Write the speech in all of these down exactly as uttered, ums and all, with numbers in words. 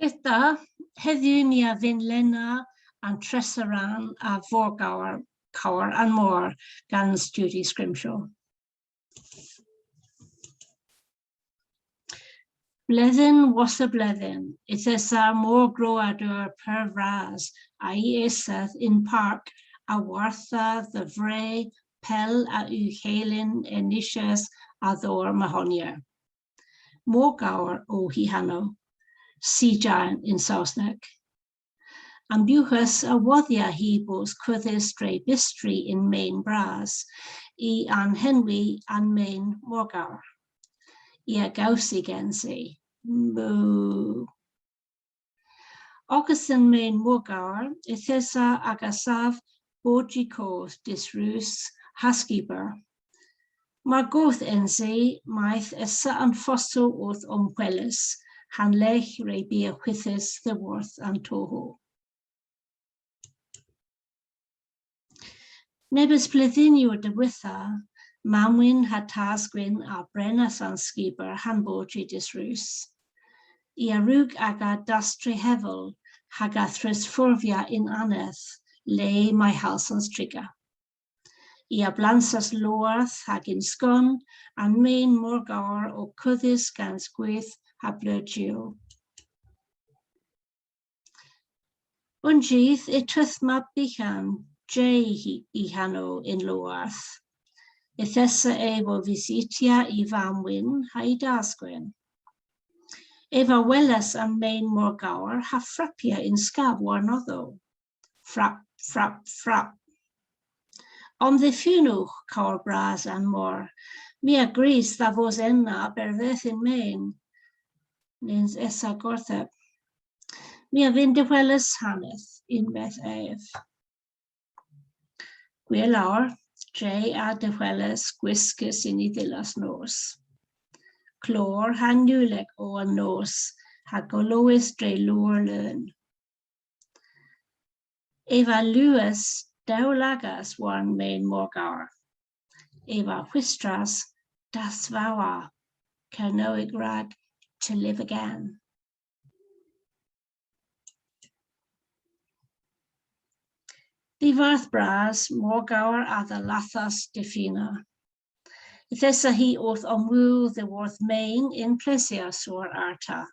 Pyth da, hedhyw ni a vynn lenna an tressa rann a Vorgowr, Kowr an Mor, gans Judy Scrimshaw. Bledhen wosa bledhen, yth esa morgroadur pur vras a'y esedh yn park a-wartha dhe vre pell a-ugh helyn enyskys a dhowr Mahonya. Morgowr o hy hanow, Sea Giant yn Sowsnek. An bughes a wodhya hy bos kudhys dre bystri yn men bras, i a'n henwi an Men Morgowr. I a gewsi gensi. Moo. Ogas dhe'n Men Morgowr, yth esa aga sav bowji koth, diswrys, ha skiber. Mar goth ens i, mayth esa an fosow orth omhweles, ha'n legh re bia hwythys dhyworth an tohow. Nebes bledhynnyow diwettha, Mamm Wynn ha Tas Gwynn a brenas an skiber ha'n bowji diswrys. I a wrug aga dastrehevel hag a dhresfurvya yn aneth le may hallsans triga. I a blansas lowarth hag yn skon an Men Morgowr o kudhys gans gwydh ha bleujyow. Unn jydh y teuth mab byghan, Jay hy, hy hanow, y'n lowarth. Yth esa ev ow vysytya y Vamm Wynn ha'y Das Gwynn. Ev a welas an Men Morgowr ha frappya yn skav warnodho. Frap, frap, frap. Omdhifunewgh, kowr bras an mor. My a grys dha vos ena a-bervedh yn men. Nyns esa gorthyp. My a vynn dehweles haneth, yn-medh ev. Gwir lowr, Jay a dhehwelas gwiskys yn y dhillas nos. Klor ha newlek o an nos, ha golowys dre lowr leun. Ev a lewas dewlagas war'n Men Morgowr. Ev a hwistras dasvawa, Kernewek rag to live again. Dhivarth bras, Morgowr a dhalathas difuna. Yth esa hi owth omwul dhyworth Men yn plesiosaur arta.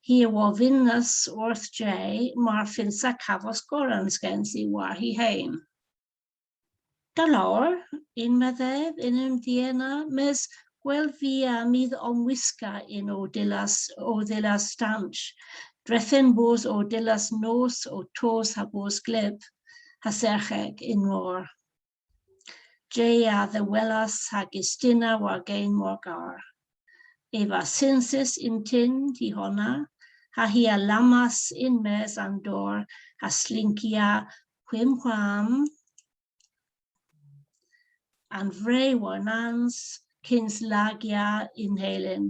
Hi a wovynnas orth Jay mar fynsa kavos gorrans gensi war hy heyn. Da lowr, yn-medh ev, yn unn dhiena, mes gwell via my dhe omwiska yn ow dillas, ow dhillas stanch. Drefen bos ow dillas nos ow tos ha bos glyb, ha serghek y'n mor. Jay a dhewelas hag ystina war geyn Morgowr. Ev a synsys yn tynn hy honna, ha hi a lammas yn-mes an dor ha slynkya hwim hwam an vre war-nans kyns lagya yn helyn.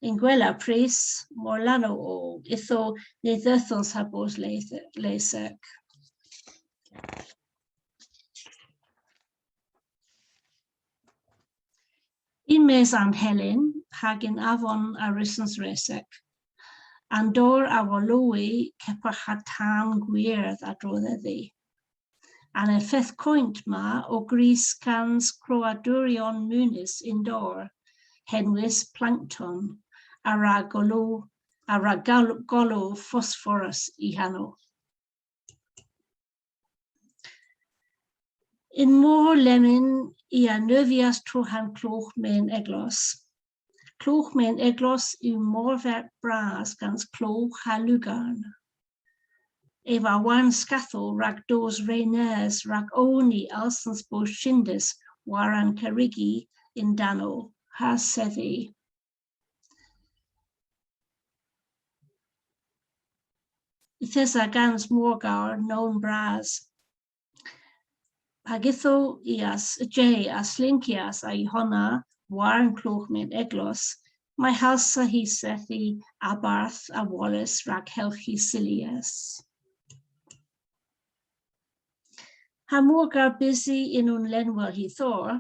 Y'n gwella prys, morlanow o, ytho ny dheuthons ha bos le-, lesek. Yn-mes an helyn hag y'n avon a wrussons resek. An dor a wolowi kepar ha tan gwyrdh a-dro dhedhi. An effeyth koynt ma o gwrys gans kroaduryon munys y'n dor, henwys plankton, a wra golow, a wra gol-, golow phosphorus y hanow. Y'n mor lemmyn i a neuvyas troha'n klogh men eglos. Klogh men eglos yw morverk bras gans klogh ha lugarn. Ev a warn skathow rag dos re nes rag own y alsons bos shyndys war an kerrigi yn-danno ha sedhi. Yth esa gans Morgowr nown bras. Hag ytho i a s-, Jay a slynkyas a'y honna war an klogh men eglos, may hallsa hi sethi a-barth a-woles rag helghi silys. Ha Morgowr bysi yn unn lenwel hy thor,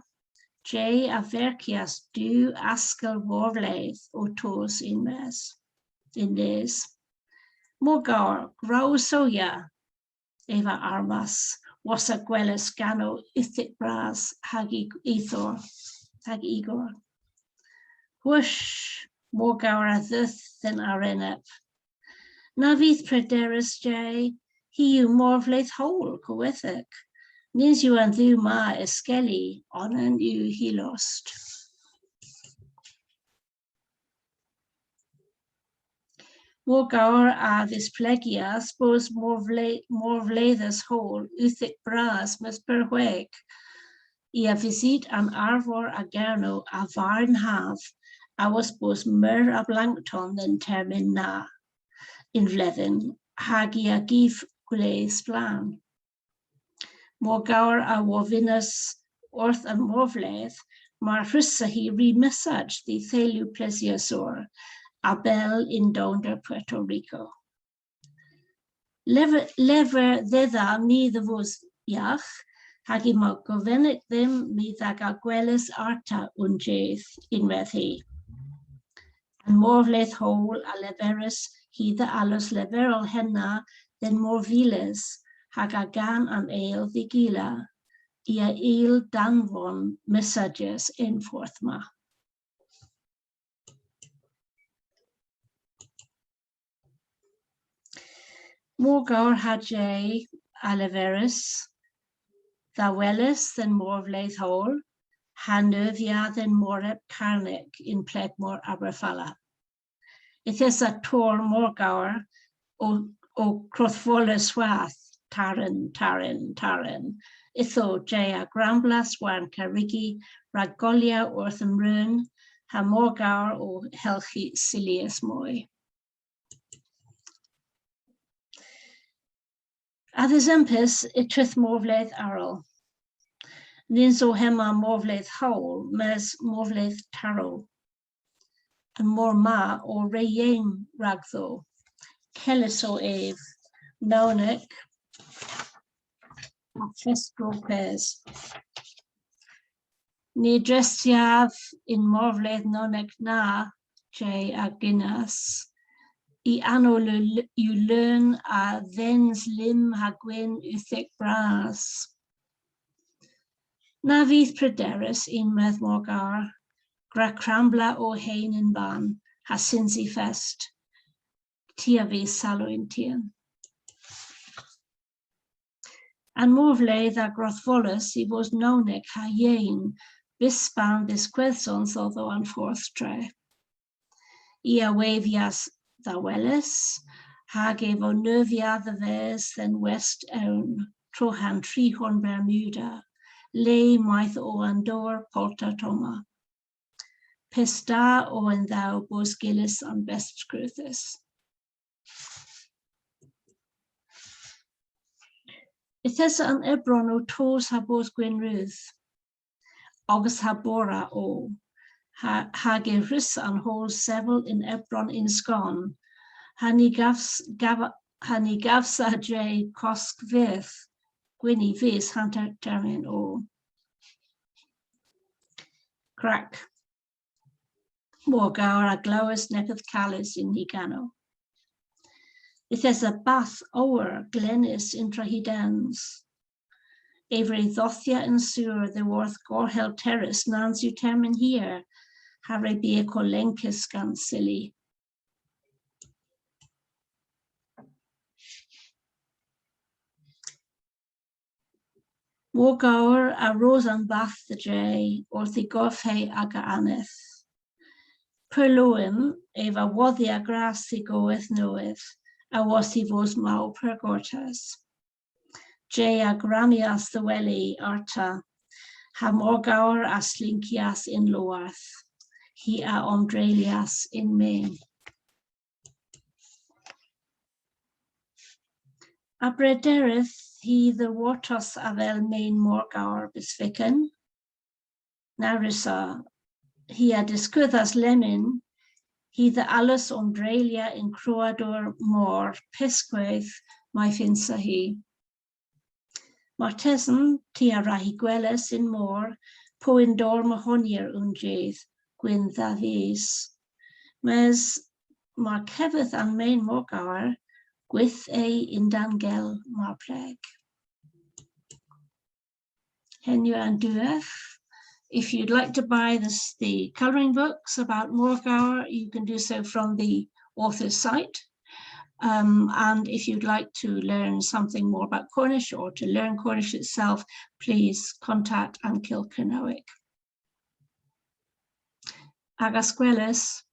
Jay a verkyas diw askel vorvleydh ow tos yn-mes. yn les. Morgowr, gwra sewya, eva armas, wosa gweles gano uthek bras hag ig-, igor, hag igor. Hwsh, Morgowr a dheuth dhe'n arenep. Na vydh prederus, Jay, hi yw morvleydh howl, kowethek. Nyns yw an dhew ma eskelli, onan yw hy lost. Morgowr a dhisplegias bos morvle-, morvleydhes howl uthek bras mes pur hweg. I a vysyt an arvor a Gernow a varr yn hav, awos bos meur a blankton dhe'n termyn na y'n vledhen, hag i a gyv gwleth splann. Morgowr a wovynnas orth an morvleydh mar hwrussa hi ri messach dh'y theylu plesiosaur, a bell yn downder Puerto Rico. Lever, lever dhedha my dhe vos yagh, hag yma govenek dhymm my dh'aga gweles arta unn jydh, yn-medh hi. An morvleydh howl a leveris hi dhe allos leverel henna dhe'n morvilez, hag a gan an eyl dh'y gila, i a yll danvon messages y'n fordh ma. Morgowr ha Jay a leveris dha weles dhe'n morvleydh howl, ha neuvya dhe'n morrep karnek yn plegmor Aberfala. Yth esa torr Morgowr ow, ow krodhvolas hwath, tarren, tarren, tarren. Ytho Jay a gramblas war'n karrigi rag golya orth an reun, ha Morgowr ow helghya selyes moy. A-dhesempis y teuth morvleydh arall. Nyns o hemma morvleydh howl, mes morvleydh tarow. An mor ma o re yeyn ragdho. Kellys o ev, nownek, ha fest dro pes. Ny drestyav y'n morvleydh nownek na, Jay a gynnas. Y anow yw leun a dhens lymm ha gwynn uthek bras. Na vydh prederus, yn-medh Morgowr, gwra krambla ow heyn yn-bann, ha synsi fest. Ty a vydh salow yn tien. An morvleydh a grodhvolas y vos nownek ha yeyn, bys pan dhiskwedhsons dhodho an fordh tre. I a wevyas dha weles, hag ev ow neuvya dhe-ves dhe'n west ewn, troha'n trihorn Bermuda, le mayth o an dowr polta tomma. Pes da o an dhew bos gyllys an best skruthys. Yth esa an ebron ow tos ha bos gwynn rudh. Ogas ha bora o. Ha, hag y hwrussa an howl sevel yn ebron yn skon. Ha ny gavs-, gav-, ha ny gavsa Jay kosk vyth. Gwynn y vys hanter termyn o. Crack. Morgowr a glewas neppyth kales yn hy ganow. Yth esa bath owr glennys yntra hy dens. Ev re dhothya yn sur dhyworth gorhel terrys nans yw termyn hir, ha re bia kolenkys gans sili. Morgowr a ros an bath dhe Jay orth y govhe aga aneth. Pur lowen, ev a wodhya gras dh'y goweth nowydh, awos y vos maw pur gortes. Jay a grammyas dhe weli arta, ha Morgowr a slynkyas yn lowarth. Hi a omdreylyas yn men. A brederydh hi dhe wortos avel men Morgowr bys vykken? Na wrussa. Hi a dhiskudhas lemmyn, hi dhe allos omdreylya yn kroadour mor peskweyth may fynsa hi. Martesen, ty a wra hy gweles y'n mor, po y'n dor mohonyer unn jydh, gwynn dha vis. Mes mar kevydh an men Morgowr, gwith e yn-dann gell mar pleg. Henn yw an diwedh. If you'd like to buy this, the colouring books about Morgowr, you can do so from the author's site. Um, and if you'd like to learn something more about Cornish or to learn Cornish itself, please contact An Kylgh Kernewek. Agas gweles,